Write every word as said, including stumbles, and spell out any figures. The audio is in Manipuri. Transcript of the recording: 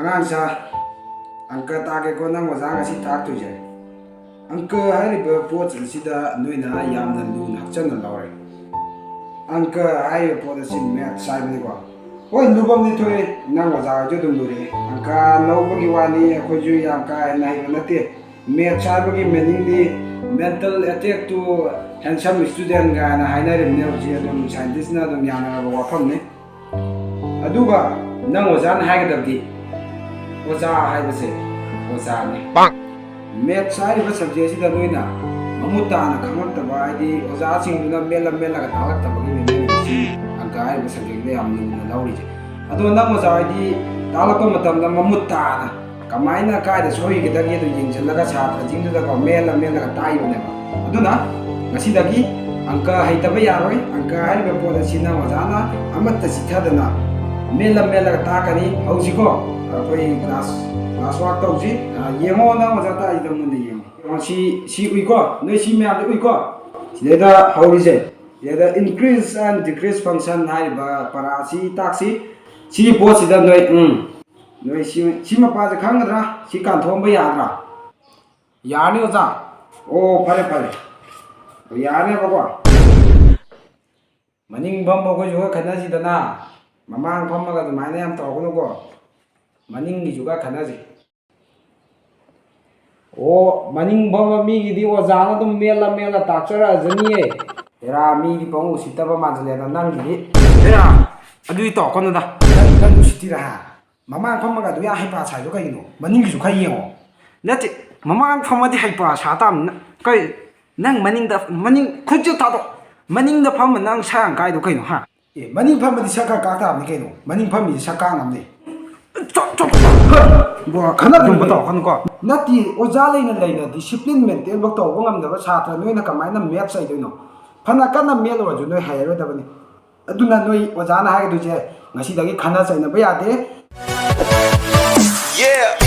ꯑꯉꯥꯡꯁꯥ, ꯑꯪꯀ ꯇꯥꯛꯀꯦꯀꯣ ꯅꯪ ꯑꯣꯖꯥ ꯉꯁꯤ ꯇꯥꯛꯇꯣꯏꯁꯦ꯫ ꯑꯪꯀ ꯍꯥꯏꯔꯤꯕ ꯄꯣꯠ ꯑꯁꯤꯗ ꯅꯣꯏꯅ ꯌꯥꯝꯅ ꯂꯨꯅ ꯍꯛꯆꯟꯅ ꯂꯧꯔꯦ꯫ ꯑꯪꯀ ꯍꯥꯏꯔꯤꯕ ꯄꯣꯠ ꯑꯁꯤ maths ꯍꯥꯏꯕꯅꯤꯀꯣ꯫ ꯍꯣꯏ, ꯂꯨꯐꯝꯗꯤ ꯊꯣꯛꯑꯦ, ꯅꯪ ꯑꯣꯖꯥ ꯍꯣꯏꯁꯨ ꯑꯗꯨꯝ ꯂꯨꯔꯛꯑꯦ꯫ ꯑꯪꯀ ꯂꯧꯕꯒꯤ ꯋꯥꯅꯤ, ꯑꯩꯈꯣꯏꯁꯨ ꯌꯥꯝ ꯀꯥ ꯍꯦꯟꯅ ꯍꯩꯕ ꯅꯠꯇꯦ꯫ Maths ꯍꯥꯏꯕꯒꯤ meaningꯗꯤ mental attack to handsome student ꯀꯥꯏꯅ ꯍꯥꯏꯅꯔꯤꯕꯅꯦ ꯍꯧꯖꯤꯛ ꯑꯗꯨꯝ scientistꯅ ꯑꯗꯨꯝ ꯌꯥꯅꯔꯕ ꯋꯥꯐꯝꯅꯤ꯫ ꯑꯗꯨꯒ ꯅꯪ ꯑꯣꯖꯥꯅ ꯍꯥꯏꯒꯗꯕꯗꯤ, ꯑꯣꯖꯥ ꯍꯥꯏꯕꯁꯦ ꯑꯣꯖꯥꯅꯤ꯫ Maths ꯍꯥꯏꯔꯤꯕ subjectꯁꯤꯗ ꯅꯣꯏꯅ ꯃꯃꯨꯠ ꯇꯥꯅ ꯈꯪꯂꯛꯇꯕ, ꯍꯥꯏꯗꯤ ꯑꯣꯖꯥꯁꯤꯡꯗꯨꯅ ꯃꯦꯠꯂ ꯃꯦꯠꯂꯒ ꯇꯥꯛꯂꯛꯇꯕꯒꯤꯅꯤ ꯅꯣꯏꯅ ꯉꯁꯤ ꯑꯪꯀ ꯍꯥꯏꯔꯤꯕ subjectꯗ ꯌꯥꯝ ꯂꯨꯅ ꯂꯧꯔꯤꯁꯦ꯫ ꯑꯗꯣ ꯅꯪ ꯑꯣꯖꯥ ꯍꯣꯏꯗꯤ ꯇꯥꯛꯂꯛꯄ ꯃꯇꯝꯗ ꯃꯃꯨꯠ ꯇꯥꯅ ꯀꯃꯥꯏꯅ ꯀꯥꯏꯗ ꯁꯣꯏꯒꯗꯒꯦꯗꯣ ꯌꯦꯡꯁꯤꯜꯂꯒ ꯁꯥꯇ꯭ꯔꯁꯤꯡꯗꯨꯗꯀꯣ ꯃꯦꯠꯂ ꯃꯦꯠꯂꯒ ꯇꯥꯛꯏꯕꯅꯦꯕ꯫ ꯑꯗꯨꯅ ꯉꯁꯤꯗꯒꯤ ꯑꯪꯀ ꯍꯩꯇꯕ ꯌꯥꯔꯣꯏ꯫ ꯑꯪꯀ ꯍꯥꯏꯔꯤꯕ ꯄꯣꯠ ꯑꯁꯤ ꯅꯪ ꯑꯣꯖꯥꯅ ꯑꯃꯠꯇ ꯆꯤꯠꯊꯗꯅ ꯃꯦꯠꯂ ꯃꯦꯠꯂꯒ ꯇꯥꯛꯀꯅꯤ꯫ ꯍꯧꯖꯤꯛꯀꯣ ꯑꯩꯈꯣꯏ class, class work ꯇꯧꯁꯤ꯫ ꯑ, ꯌꯦꯡꯉꯣ, ꯅꯪ ꯑꯣꯖꯥ ꯇꯥꯛꯏꯗꯣ ꯃꯨꯟꯅ ꯌꯦꯡꯉꯣ꯫ ꯁꯤ, ꯁꯤ ꯎꯏꯀꯣ? ꯅꯣꯏ ꯁꯤ ꯃꯌꯥꯝꯁꯦ ꯎꯏꯀꯣ? ꯁꯤꯗꯩꯗ ꯍꯧꯔꯤꯁꯦ, ꯁꯤꯗꯩꯗ increase and decrease function ꯍꯥꯏꯔꯤꯕ ꯄꯔꯥ ꯑꯁꯤ ꯇꯥꯛꯁꯤ꯫ ꯁꯤꯒꯤ ꯄꯣꯠꯁꯤꯗ ꯅꯣꯏ, ꯎꯝ, ꯅꯣꯏ ꯁꯤ, ꯁꯤ ꯃꯄꯥꯁꯦ ꯈꯪꯒꯗ꯭ꯔꯥ? ꯁꯤ ꯀꯥꯟꯊꯣꯛꯑꯝꯕ ꯌꯥꯒꯗ꯭ꯔꯥ? ꯌꯥꯔꯅꯤ ꯑꯣꯖꯥ꯫ ꯑꯣ, ꯐꯔꯦ, ꯐꯔꯦ꯫ ꯑꯣ, ꯌꯥꯔꯅꯦꯕꯀꯣ꯫ ꯃꯅꯤꯡ ꯐꯝꯕ ꯑꯩꯈꯣꯏꯁꯨ ꯈꯔ ꯈꯟꯅꯁꯤꯗꯅ꯫ ꯃꯃꯥꯡ ꯐꯝꯃꯒ ꯑꯗꯨꯃꯥꯏꯅ ꯌꯥꯝ ꯇꯧꯔꯛꯀꯅꯨꯀꯣ꯫ ꯃꯅꯤꯡꯒꯤꯁꯨ ꯈꯔ ꯈꯟꯅꯁꯤ꯫ ꯑꯣ, ꯃꯅꯤꯡ ꯐꯝꯕ ꯃꯤꯒꯤꯗꯤ ꯑꯣꯖꯥꯅ ꯑꯗꯨꯝ ꯃꯦꯜꯂ ꯃꯦꯜꯂ ꯇꯥꯛꯆꯔꯛꯑꯖꯅꯤꯌꯦ꯫ ꯍꯦꯔꯥ, ꯃꯤꯗꯤ ꯄꯪꯎ ꯎꯁꯤꯠꯇꯕ ꯃꯥꯟꯁꯤꯜꯂꯦꯗ ꯅꯪꯒꯤꯗꯤ꯫ ꯍꯦꯔꯥ, ꯑꯗꯨꯗꯤ ꯇꯧꯔꯛꯀꯅꯨꯗ꯫ ꯅꯪ, ꯅꯪ ꯎꯁꯤꯠꯇꯤꯔꯥ ꯍꯥ? ꯃꯃꯥꯡ ꯐꯝꯃꯒ ꯑꯗꯨ ꯌꯥꯝ ꯍꯩꯄꯥ ꯁꯥꯏꯗꯣ ꯀꯩꯒꯤꯅꯣ? ꯃꯅꯤꯡꯒꯤꯁꯨ ꯈꯔ ꯌꯦꯡꯉꯣ꯫ ꯅꯠꯇꯦ, ꯃꯃꯥꯡ ꯐꯝꯃꯗꯤ ꯍꯩꯄꯥ ꯁꯥ ꯇꯥꯕꯅꯤ꯫ ꯅ-, ꯀꯩ, ꯅꯪ ꯃꯅꯤꯡꯗ, ꯃꯅꯤꯡ, ꯈꯨꯠꯁꯦ ꯊꯥꯗꯣꯛ꯫ ꯃꯅꯤꯡꯗ ꯐꯝꯃ ꯅꯪ ꯁꯥ ꯌꯥꯝ ꯀꯥꯏꯗꯣ ꯀꯩꯅꯣ, ꯍꯥ? ꯑꯦ, ꯃꯅꯤꯡ ꯐꯝꯃꯗꯤ ꯁꯛ ꯈꯔ ꯀꯥꯛ ꯇꯥꯕꯅꯤ ꯀꯩꯅꯣ꯫ ꯃꯅꯤꯡ ꯐꯝꯃꯤꯁꯦ ꯁꯛ ꯀꯥꯛꯅꯕꯅꯦ꯫ ꯆꯣ, ꯆꯣ, ꯆꯣ꯫ ꯕꯣ, ꯈꯟꯅꯒꯅꯨ ꯑꯗꯨꯝꯕ ꯀꯩꯅꯣ꯫ ꯇꯧꯔꯛꯀꯅꯨꯀꯣ꯫ ꯅꯠꯇꯦ, ꯑꯣꯖꯥ ꯂꯩꯅ ꯂꯩꯅ discipline maintain ꯐꯧ ꯇꯧꯕ ꯉꯝꯗꯕ ꯁꯥꯇ꯭ꯔ ꯅꯣꯏꯅ ꯀꯃꯥꯏꯅ maths ꯍꯩꯗꯣꯏꯅꯣ? ꯐꯅ ꯀꯟꯅ ꯃꯦꯠꯂꯨꯔꯁꯨ ꯅꯣꯏ ꯍꯩꯔꯔꯣꯏꯗꯕꯅꯤ꯫ ꯑꯗꯨꯅ ꯅꯣꯏ ꯑꯣꯖꯥꯅ ꯍꯥꯏꯒꯗꯣꯏꯁꯦ, ꯉꯁꯤꯗꯒꯤ ꯈꯟꯅ ꯆꯩꯅꯕ ꯌꯥꯗꯦ꯫ Yeah,